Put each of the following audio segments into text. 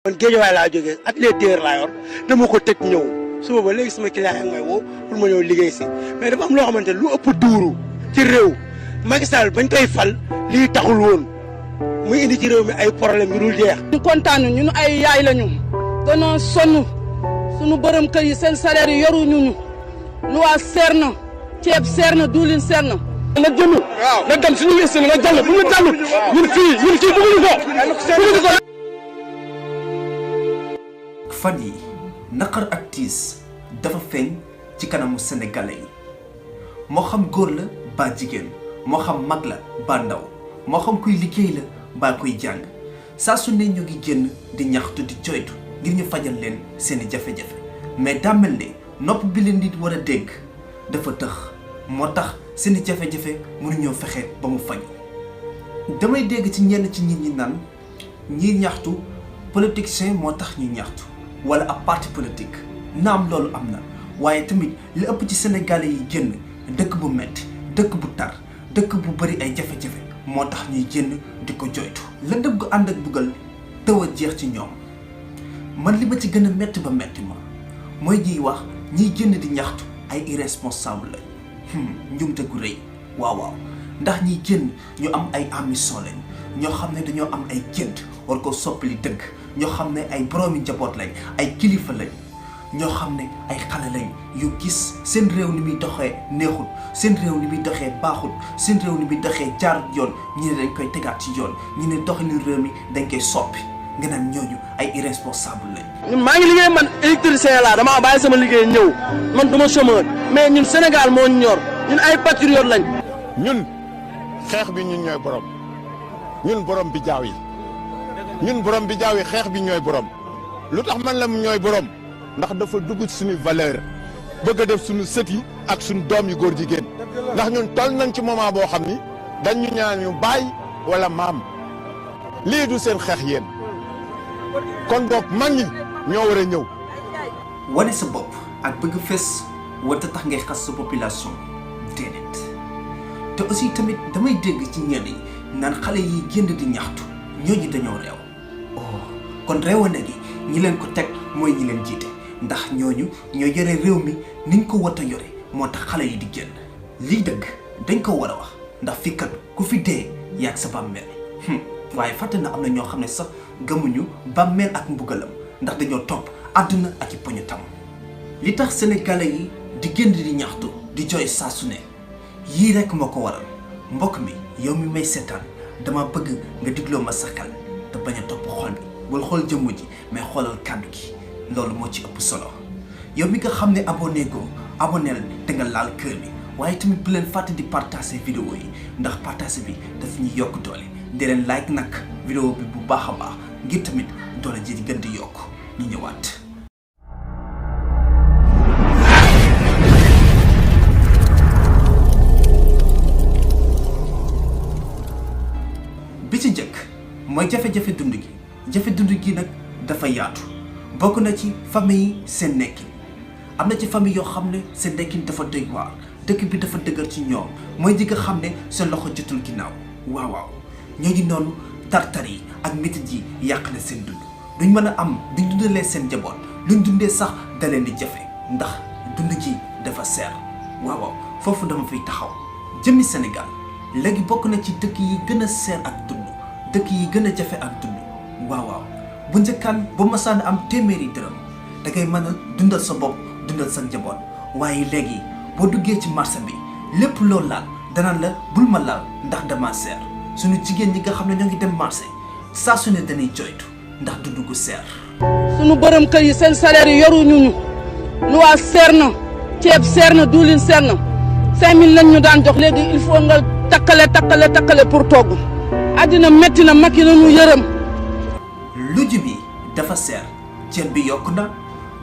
man géejawaay laa jógee atelier téer laa yor dama ko tëj ñëw suba ba léegi sama client yi may woo pour ma ñëw liggéey si mais dafa am loo xamante lu ëpp duuru ci réew Macky Sall bañ koy fal lii taxul woon muy indi ci réew mi ay problème yu dul jeex. ñu kontaan ñun ay yaay lañu danoo sonn sunu bërëm kër yi seen salaire yi yoruñu ñu lu waa seer na ceeb seer na duulin seer na. na jënd na dem suñu yëstu na jàll bu ñu jàll ñun fii bëgguñu ko. fan yi naqar ak tiis dafa feeñ ci kanamu sénégalais yi moo xam góor la ba jigéen moo xam mag la ba ndaw moo xam kuy liggéey la ba kuy jàng saa su ne ñu ngi génn di ñaxtu di joytu ngir ñu fajal leen seeni jafe-jafe mais daa mel ne nopp bi leen nit war a dégg dafa tëx moo tax seeni jafe-jafe mënuñoo fexe ba mu faju damay dégg ci ñenn ci nit ñi naan ñiy ñaxtu politicien moo tax ñuy ñaxtu wala ab parti politique naam loolu am na waaye tamit li ëpp ci sénégalais yi génn dëkk bu metti dëkk bu tar dëkk bu bari ay jafe-jafe moo tax ñuy génn di ko joytu lëndëm gu ànd ak buggal taw a jeex ci ñoom man li ma ci gën a metti ba metti ma mooy ñiy wax ñiy génn di ñaxtu ay irresponsable lañ njumte gu rëy waaw ndax ñiy génn ñu am ay ambition lañ ñoo xam ne dañoo am ay gént war ko soppali dëgg ñoo xam ne ay boroomi njaboot lañ ay kilifa lañ ñoo xam ne ay xale lañ yu gis seen réew ni muy doxee neexul seen réew ni muy doxee baaxul seen réew ni muy doxee jaar yoon ñi ne dañ koy tegaat ci yoon ñi ne doxalin réew mi dañ koy soppi nga naan ñooñu ay irresponsable lañ. ñun maa ngi liggéey man électricien laa dama bàyyi sama liggéey ñëw man duma chômeur mais ñun Sénégal moo ñu ñor ñun ay patriote lañ. ñun xeex bi ñun ñooy borom ñun borom bi jaaw yi ñun borom bi jaaw yi xeex bi ñooy borom lu tax man la ñooy borom ndax dafa dugg ci suñuy valeur bëgg a def suñu sët yi ak suñu doom yu góor jigéen ndax ñun toll nañ ci moment boo xam ni dañ ñu ñaan ñu baay wala maam lii du seen xeex yéen kon boog mag ñi ñoo war a ñëw. wane sa bopp ak bëgg fes warta tax ngay xas sa population déedéet te aussi tamit damay dégg ci ñenn yi naan xale yi génn di ñaxtu ñooñu dañoo réew kon réewane gi ñi leen ko teg mooy ñi leen jiite ndax ñooñu ñoo yore réew mi niñ ko war a yore moo tax xale yi di génn lii dëgg dañ ko war a wax ndax fi kat ku fi dee yaag sa bàmmeel waaye fàtte na am na ñoo xam ne sax gëmuñu bàmmeel ak mbugalam ndax dañoo topp àdduna ak i poñu tam li tax sénégalais yi di génn di ñaxtu di jooy saa su ne yii rek moo ko waral mbokk mi yow mi may seetaan dama bëgg nga digloo ma sa xel te bañ a topp xol bi bul xool jëmm ji mais xoolal kàddu gi loolu moo ci ëpp solo yow mi nga xam ne abonné go abonnel te nga laal kër bi waaye tamit bu leen fàtte di partager vidéo yi ndax partage bi daf ñuy yokk doole di leen like nag vidéo bi bu baax a baax ngir tamit doole ji di gën di yokk ñu ñëwaat. bi ci njëkk mooy jafe-jafe dund gi jafe dund gi nag dafa yaatu bokk na ci famille yi seen nekkin am na ci famille yoo xam ne seen nekkin dafa doy waar dëkk bi dafa dëgër ci ñoom mooy ji nga xam ne seen loxo jotul ginnaaw waaw ñoo ngi noonu tartar yi ak métit yi yàq na seen dund duñ mën a am duñ dundalee seen njaboot luñ dundee sax da leen di jafe ndax dund gi dafa seer waaw foofu dama fiy taxaw jëmmi Sénégal léegi bokk na ci dëkk yi gën a seer ak dund dëkk yi gën a jafe ak dund waaw bu njëkkaan ba masaan am téeméeri dërëm da ngay mën a dundal sa bopp dundal sa njaboot waaye léegi boo duggee ci marché bi lépp loo laal danaan la bul ma laal ndax dama seer suñu jigéen ñi nga xam ne ñoo ngi dem marché saa su ne dañuy joytu ndax dundu gu seer. sunu bërëm kër yi seen salaire yi yoruñu ñu lu waa seer na ceeb seer na duulin seer na 5000 lañ ñu daan jox léegi il faut nga takkale pour togg àddina metti na Macky na ñu yërëm. luju bi dafa seer ceeb bi yokku na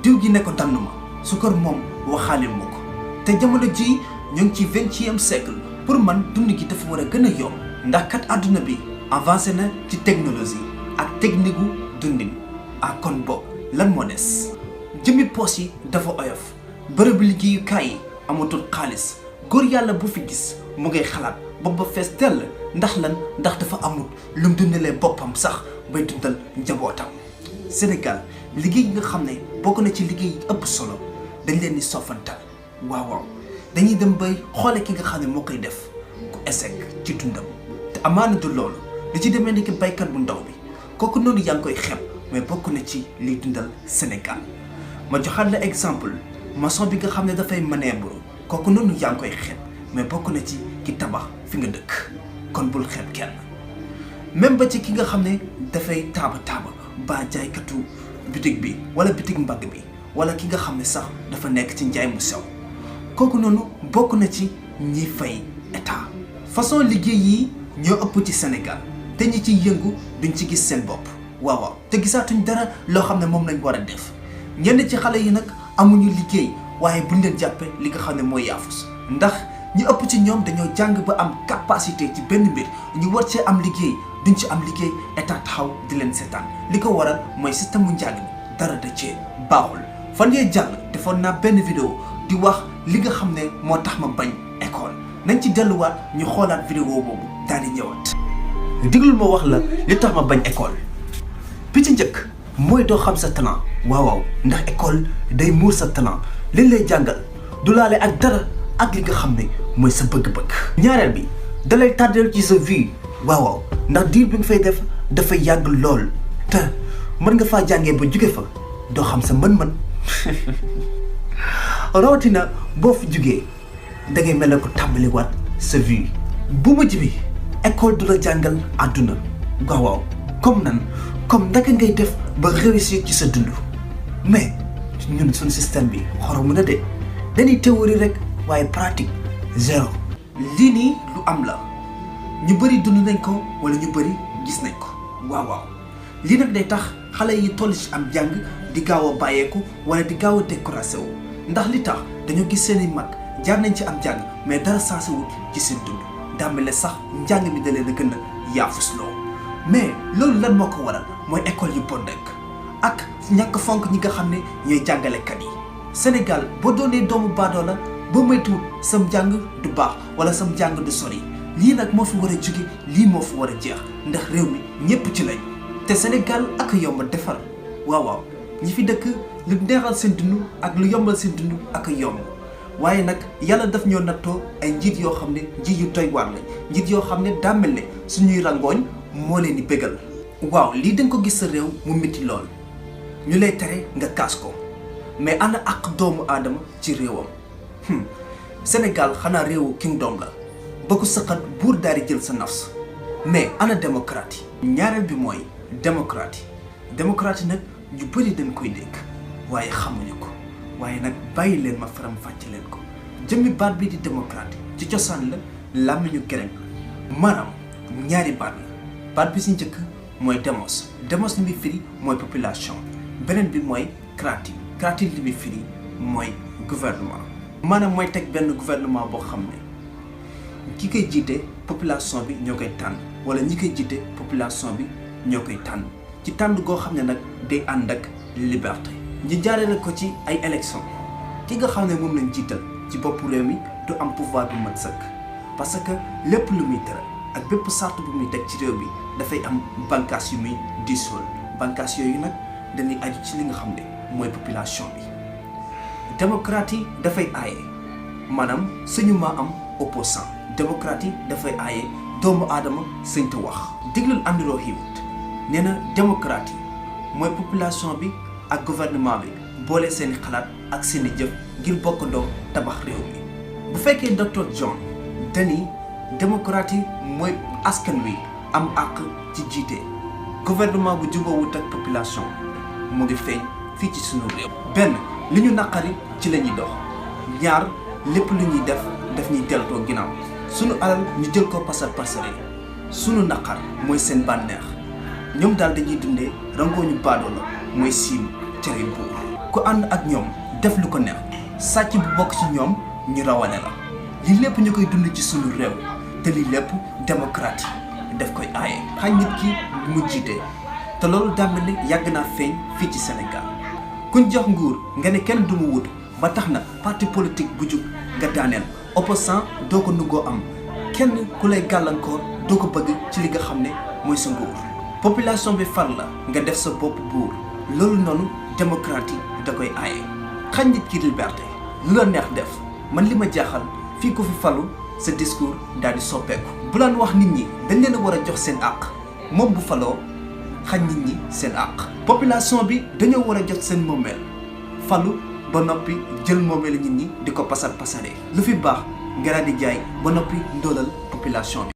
diw gi ne ko dannu ma sukar moom waxaale ma ko te jamono ji ñu ngi ci 20e siècle pour man dund gi dafa war a gën a yomb ndax kat àdduna bi avancé na ci technologie ak technique gu dundin ak kon boog lan moo des jëmmi poos yi dafa oyof bërëb liggéeyukaay yi amatul xaalis góor yàlla bu fi gis mu ngay xalaat bopp ba fees tell ndax lan ndax dafa amul lu mu dundalee boppam sax bay dundal njabootam Sénégal liggéey yi nga xam ne bokk na ci liggéey yi ëpp solo dañ leen di soofantal waaw dañuy dem bay xoole ki nga xam ne moo koy def ku échec ci dundam te amaana du loolu li ci demee ni ki baykat bu ndaw bi kooku noonu yaa ngi koy xeeb mais bokk na ci liy dundal Sénégal ma joxaat la exemple maçon bi nga xam ne dafay manœuvre kooku noonu yaa ngi koy xeeb mais bokk na ci ki tabax fi nga dëkk kon bul xeeb kenn même ba ci ki nga xam ne dafay taaba ba jaaykatu bitig bi wala bitig mbagg bi wala ki nga xam ne sax dafa nekk ci njaay mu sew kooku noonu bokk na ci ñi fay état façon liggéey yi ñoo ëpp ci Sénégal te ñi ciy yëngu duñ ci gis seen bopp waaw te gisaatuñ dara loo xam ne moom lañ war a def ñenn ci xale yi nag amuñu liggéey waaye buñ leen jàppe li nga xam ne mooy yaafus ndax ñu ëpp ci ñoom dañoo jàng ba am capacité ci benn mbir ñu war cee am liggéey duñ ci am liggéey état taxaw di leen seetaan li ko waral mooy système mu njàng mi dara da cee baaxul fan yee jàll defoon naa benn vidéo di wax li nga xam ne moo tax ma bañ école nañ ci delluwaat ñu xoolaat vidéo boobu daal di ñëwaat. diglul ma wax la li tax ma bañ école bi ci njëkk mooy doo xam sa talent waaw ndax école day muur sa talent liñ lay jàngal du laale ak dara ak li nga xam ne mooy sa bëgg-bëgg. ñaareel bi dalay tardeel ci sa vie waaw ndax diir bi nga fay def dafay yàgg lool te mën nga faa jàngee ba jóge fa doo xam sa mën-mën rawatina boo fi jógee da ngay mel ne ko tàmbaliwaat sa vie. bu mujj bi école du la jàngal àdduna waaw comme naka ngay def ba réussir ci sa dund mais ñun suñu système bi xorom na de dañuy théorie rek waaye pratique zéro. lii nii lu am la ñu bëri dund nañ ko wala ñu bëri gis nañ ko waaw lii nag day tax xale yi toll ci am jàng di gaaw a bàyyeeku wala di gaaw a découragé wu ndax li tax dañoo gis seen i mag jaar nañ ci am jàng mais dara saasawut ci seen dund daa mel ne sax njàng mi da leen a gën a yaafusloo mais loolu lan moo ko waral mooy école yu bon rek ak ñàkk fonk ñi nga xam ne ñooy jàngalekat yi. Sénégal boo doonee doomu baadoo la boo moytuwul sam njàng du baax wala sam njàng du sori lii nag moo fi war a jóge lii moo fi war a jeex ndax réew mi ñépp ci lañ te Sénégal ak yomb defar waaw ñi fi dëkk lu neexal seen dund ak lu yombal seen dund ak yomb waaye nag yàlla daf ñoo nattoo ay njiit yoo xam ne njiit yu doy waar lañ njiit yoo xam ne daa mel ne suñuy rangooñ moo leen di bégal. waaw lii dañ ko gis sa réew mu métti lool ñu lay tere nga kaas ko mais ana ak doomu aadama ci réewam Sénégal xanaa réewu kingdom la ba ko sëqat buur daal di jël sa nafs mais ana démocratie. ñaareel bi mooy démocratie nag ñu bëri dañ koy dégg waaye xamuñu ko waaye nag bàyyi leen ma faram fàcce leen ko jëmmi baat bi di démocratie ci cosaan la làmmiñu grec maanaam ñaari baat la baat bi si njëkk mooy demos li muy firi mooy population beneen bi mooy kratie li muy firi mooy gouvernement maanaam mooy teg benn gouvernement boo xam ne ki koy jiite population bi ñoo koy tànn wala ñi koy jiite population bi ñoo koy tànn ci tànn goo xam ne nag day ànd ak liberté ñu jaarale ko ci ay élection ki nga xam ne moom lañ jiital ci boppu réew mi du am pouvoir bu mat sëkk parce que lépp lu muy tere ak bépp sart bu muy teg ci réew bi dafay am bànqaas yu muy diisool bànqaas yooyu nag dañuy aju ci li nga xam ne mooy population bi. démocratie dafay aaye maanaam suñu maa am opposant démocratie dafay aaye doomu aadama sëñ te wax déglul àndiroo xiiwut nee na démocratie mooy population bi ak gouvernement bi boole seeni xalaat ak seeni jëf ngir bokkandoo tabax réew mi. bu fekkee docteur John dani démocratie mooy askan wi am àq ci jiite gouvernement bu jubóowut ak population mu ngi feeñ fii ci sunu réew. benn li ñu naqari ci la ñuy dox ñaar lépp lu ñuy def daf ñuy deltoo ginnaaw sunu alal ñu jël ko pasar pasare sunu naqar mooy seen bànneex ñoom daal dañuy dundee rangooñu baadoo la mooy siim cere buur ku ànd ak ñoom def lu ko neex sàcc bu bokk ci ñoom ñu rawale la lii lépp ñu koy dund ci sunu réew te lii lépp démocratie daf koy aaye xañ nit ki mu jiite te loolu daa mel ni yàgg naa feeñ fii ci Sénégal kuñ jox nguur nga ne kenn du mu wut ba tax na parti politique bu jug nga daaneel opposant doo ko nungoo am kenn ku lay gàllankoor doo ko bëgg ci li nga xam ne mooy sa nguur population bi far la nga def sa bopp buur loolu noonu démocratie da koy aaye. xañ nit ki liberté lu la neex def man li ma jaaxal fii ko fi falu sa discours daal di soppeeku. bu laan wax nit ñi dañ leen a war a jox seen àq moom bu faloo xañ nit ñi seen àq. population bi dañoo war a jot seen moomeel falu ba noppi jël moomeel nit ñi di ko pasar pasaree lu fi baax nga daal di jaay ba noppi ndóolal population bi.